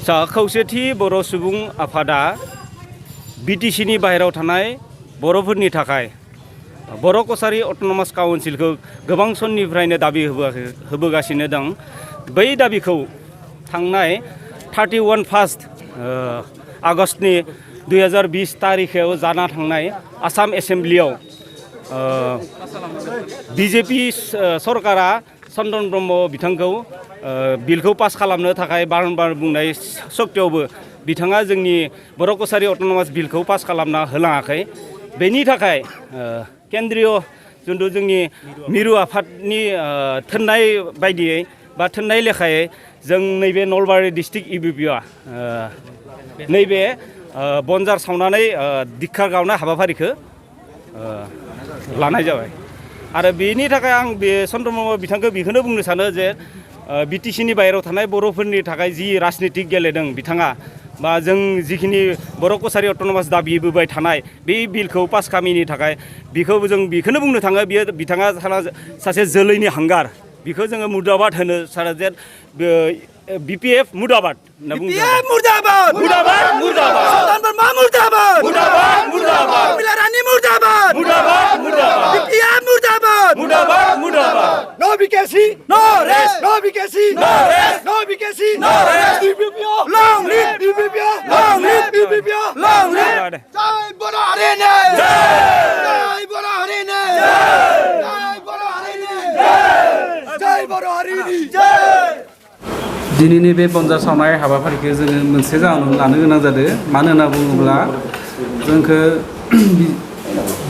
खौसेथि बर' सुबुं आफादा बिटिसिनि बाहेरायाव थानाय बर'फोरनि थाखाय बर' कसारी अट'नमास काउन्सिलखौ गोबां समनिफ्रायनो दाबि होबोगासिनो दं। बै दाबिखौ थांनाय 31 आगस्टनि 2020 तारिखाव जाना थांनाय आसाम एसेम्ब्लियाव बिजेपि सरकारा चन्द्रन ब्रह्म बिथांखौ बिलखौ पास खालामनो थाखाय बारम्बार बुंनाय सत्तेयावबो बिथाङा जोंनि बर' कसारी अट'नमास बिलखौ पास खालामना होलाङाखै। बेनि थाखाय केन्द्रीय जिथु जोंनि मिरु आफादनि थोननाय बायदियै बा थोननाय लेखायै जों नैबे नलबारि डिस्ट्रिक्ट UBPO नैबे बनजार सावनानै धिक्कार गावनाय हाबाफारिखौ लानाय जाबाय। आरो बेनि थाखाय आं बे चन्द्रन ब्रह्म बिथांखौ बेखौनो बुंनो सानो जे बिटिसिनि बाहेरायाव थानाय बर'फोरनि थाखाय जि राजनितिक गेलेदों बिथाङा बा जों जिखिनि बर' कसारी अट'नमास दाबिबोबाय थानाय बे बिलखौ पास खालामैनि थाखाय जों बेखौनो बुंनो थाङो बियो बिथाङा सासे जोलैनि हांगार बिखौ जोङो मुर्दाबाद होनो सारा जे BPF मुर्दाबाद होनना बुङो। मुर्दाबाद मुर्दाबाद मुर्दाबाद चन्द्रन ब्रह्म मुर्दाबाद मुर्दाबाद मुर्दाबाद मिलारानी मुर्दाबाद मुर्दाबाद मुर्दाबाद BPF मुर्दाबाद मुर्दाबाद मुर्दाबाद नो BKC no rest no BKC no rest no BKC no rest UBPO long leave UBPO long leave UBPO long leave जय बर' हारिनि जय बर' हारिनि जय बर' हारिनि जय बर' हारिनि जय। दिनैनि बे बनजार सावनाय हाबाफारिखौ जोङो मोनसे जाहोनाव लानो गोनां जादों। मानो होनना बुङोब्ला जोंखौ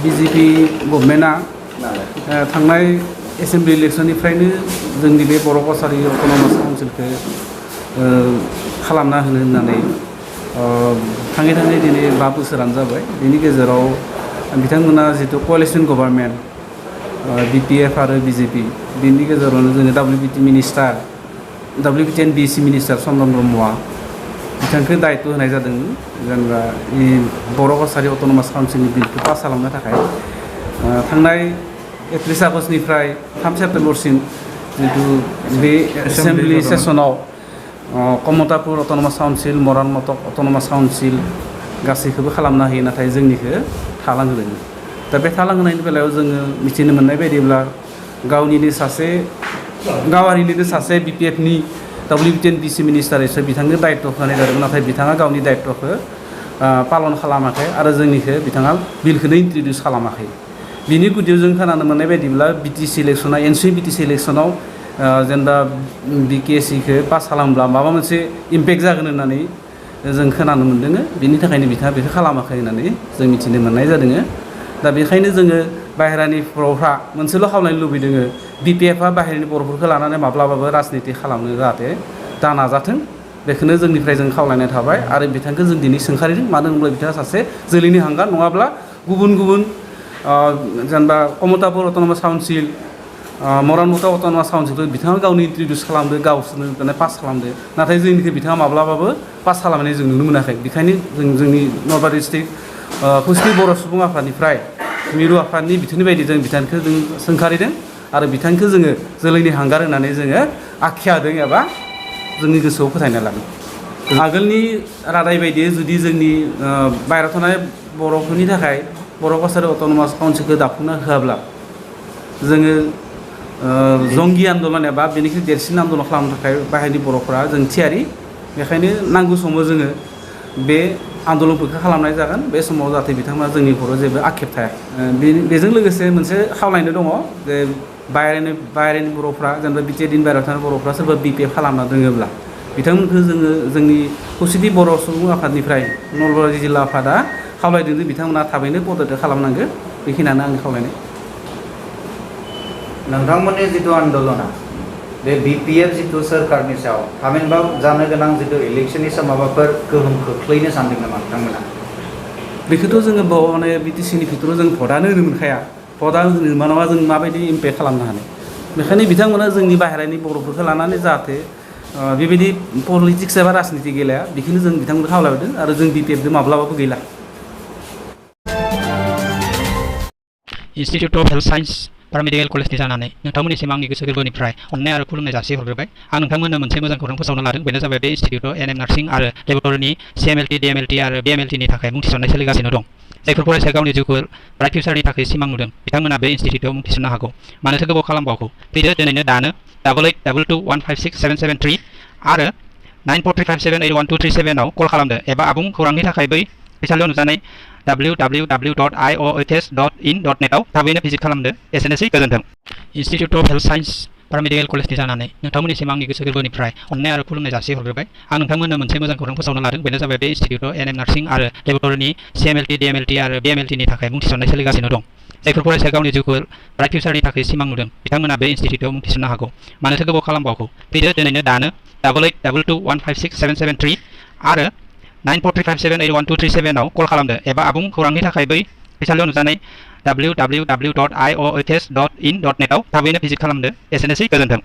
BJP गभर्नमेन्टआ थांनाय एसेम्ब्लि इलेक्सननिफ्रायनो जोंनि बे बर' कसारी अट'नमास काउन्सिलखौ खालामना होनो होननानै थाङै थाङै दिनै 5 बोसोरानो जाबाय। बेनि गेजेराव बिथांमोना जितु क'लिशन गभर्नमेन्ट BPF आरो BJP बेनि गेजेरावनो जोङो WBT minister WBT and BC minister Chandran ब्रह्मआ बिथांखौ दायित्व होनाय जादों जेनेबा बर' कसारी अट'नमास काउन्सिलनि बिलखौ पास खालामनो थाखाय। थांनाय 31 आगस्टनिफ्राय 3 सेप्तेम्बरसिम जितु बे एसेम्ब्लि सेसनाव कमतापुर अट'नमास काउन्सिल मरान मटक अट'नमास काउन्सिल गासैखौबो खालामना होयो नाथाय जोंनिखौ थालांहोदों। दा बे थालांहोनायनि बेलायाव जोङो मिथिनो मोननाय बायदिब्ला गावारिनिनो सासे BPFनि WBT एन्ड BC मिनिस्टारसो बिथांनो दायित्व होनाय जादों नाथाय बिथाङा गावनि दायित्वखौ पालन खालामाखै आरो जोंनिखौ बिथाङा बिलखौनो इन्ट्रडिउस खालामाखै। बिनि गुदियाव जों खोनानो मोननाय बायदिब्ला BTC इलेक्सनाव BTC इलेक्सनाव जेनेबा BKCखौ पास खालामब्ला माबा मोनसे इम्पेक्ट जागोन होननानै जों खोनानो मोन्दों। बिनि थाखायनो बिथाङा बेखौ खालामाखै होननानै जों मिथिनो मोननाय जादों। दा बेखायनो जोङो बाहेरानि बर'फ्रा मोनसेल' खावलायनो लुबैदों BPFआ बाहेरनि बर'फोरखौ लानानै माब्लाबाबो राजनिति खालामनो जाहाथे दा नाजाथों बेखौनो जोंनिफ्राय जों खावलायनाय थाबाय। आरो बिथांखौ जों दिनै सोंखारिदों मानो होनब्ला बिथाङा सासे जोलैनि हांगार नङाब्ला गुबुन जेनेबा कमतापुर अट'नमास काउन्सिल मरान मटक अट'नमास काउन्सिलखौ बिथाङा गावनो इन्ट्रडिउस खालामदो गावसोरनो पास खालामदो नाथाय जोंनिखौ बिथाङा माब्लाबाबो पास खालामनाय जों नुनो मोनाखै। बेखायनो जोंनि नलबारि डिस्ट्रिक्ट खौसेथि बर' सुबुं आफादनिफ्राय मिरु आफादनि बिथोननि बायदि जों बिथांखौ जों सोंखारिदों आरो बिथांखौ जोङो जोलैनि हांगार होननानै जोङो आखिया होदों एबा जोंनि गोसोआव फोथायना लादों। आगोलनि रादाय बायदियै जुदि जोंनि बायहेरायाव थानाय बर'फोरनि थाखाय बर' कसारी अट'नमास काउन्सिलखौ दाफुंना होआब्ला जोङो जंगि आन्दलन एबा बेनिख्रुइ देरसिन आन्दलन खालामनो थाखाय बाहेरनि बर'फोरा जों थियारि। बेखायनो नांगौ समाव जोङो बे आन्दलनफोरखौ खालामनाय जागोन। बे समाव जाहाथे बिथांमोना जोंनि बर' जेबो आक्षेप थाया। बेजों लोगोसे मोनसे खावलायनाय दङ जे बाहेरनि बर'फ्रा जेनेबा BTDनि बाहेरायाव थानाय बर'फ्रा सोरबा BPF खालामना दोङोब्ला बिथांमोनखौ जोङो जोंनि खौसेथि बर' सुबुं आफादनिफ्राय नलबारि जिल्ला आफादा खावलायदों जे बिथांमोना थाबैनो पदत्याग खालामनांगौ। बेखिनियानो आंनि खावलायनाय। नोंथांमोननि जितु आन्दलना बे BPF जितु सोरखारनि सायाव थामहिनबा जानो गोनां जितु इलेक्शननि सायाव माबाफोर गोहोम खोख्लैनो सानदों नामा नोंथांमोना? बेखौथ' जोङो माने BTCनि भितराव जों भटआनो होनो मोनखाया। भटआ होनो मोनाबा जों माबायदि इम्पेक्ट खालामनो हानो। बेखायनो बिथांमोना जोंनि बाहेरानि बर'फोरखौ लानानै जाहाथे बेबायदि पलिटिक्स एबा राजनिति गेलेया बेखौनो जों बिथांमोनखौ खावलायदों आरो जों BPFजों माब्लाबाबो गैला। Institute of Health Science पारामेडिकेल कलेजनि जानानै नोंथांमोननिसिम आंनि गोसो गोरबोनिफ्राय अननाय आरो खुलुमनाय जासिहरग्रोबाय। आं नोंथांमोननो मोनसे मोजां खौरां फोसावनो लादों। बेनो जाबाय बे इनस्टिट्यूटआव एनएम नार्सिं आरो लेबरेटरिनि CMLT, DMLT आरो BMLTनि थाखाय मुं थिसननाय सोलिगासिनो दं। जायफोर फरायसाया गावनि जिउखौ ब्राइट फिउचारनि थाखाय सिमां नुदों बिथांमोना बे इनस्टिट्यूटआव मुं थिसननो हागौ। मानोथो गोबाव खालामबावगौ? फैदो दिनैनो दानो 8822215677 आरो 9435781237 आव कल खालामदो एबा आबुं खौरांनि थाखाय बै फैसालियाव नुजानाय www.iohs.in.net आव थाबैनो भिजिट खालामदो। एसेनोसै, गोजोन्थों। इन्स्टिट्यूट अफ हेल्थ साइन्स पारामेडिकेल कलेजनि जानानै नोंथांमोननिसिम आंनि गोसो गोरबोनिफ्राय अननाय आरो खुलुमनाय जासिहरग्रोबाय। आं नोंथांमोननो मोनसे मोजां खौरां फोसावनो लादों। बेनो जाबाय बे इनस्टिट्यूटआव एनएम नार्सिं आरो लेबरेटरिनि CMLT, DMLT आरो BMLTनि थाखाय मुं थिसननाय सोलिगासिनो दं। जायफोर फरायसाया गावनि जिउखौ ब्राइट फिउचारनि थाखाय सिमां नुदों बिथांमोना बे इनस्टिट्यूटआव मुं थिसननो हागौ। मानोथो गोबाव खालामबावगौ? फैदो दिनैनो दानो 8822215677 आरो 9435781237 आव कल खालामदो एबा आबुं खौरांनि थाखाय बै फैसालियाव नुजानाय www.iohs.in.net आव थाबैनो भिजिट खालामदो। एसेनोसै, गोजोन्थों।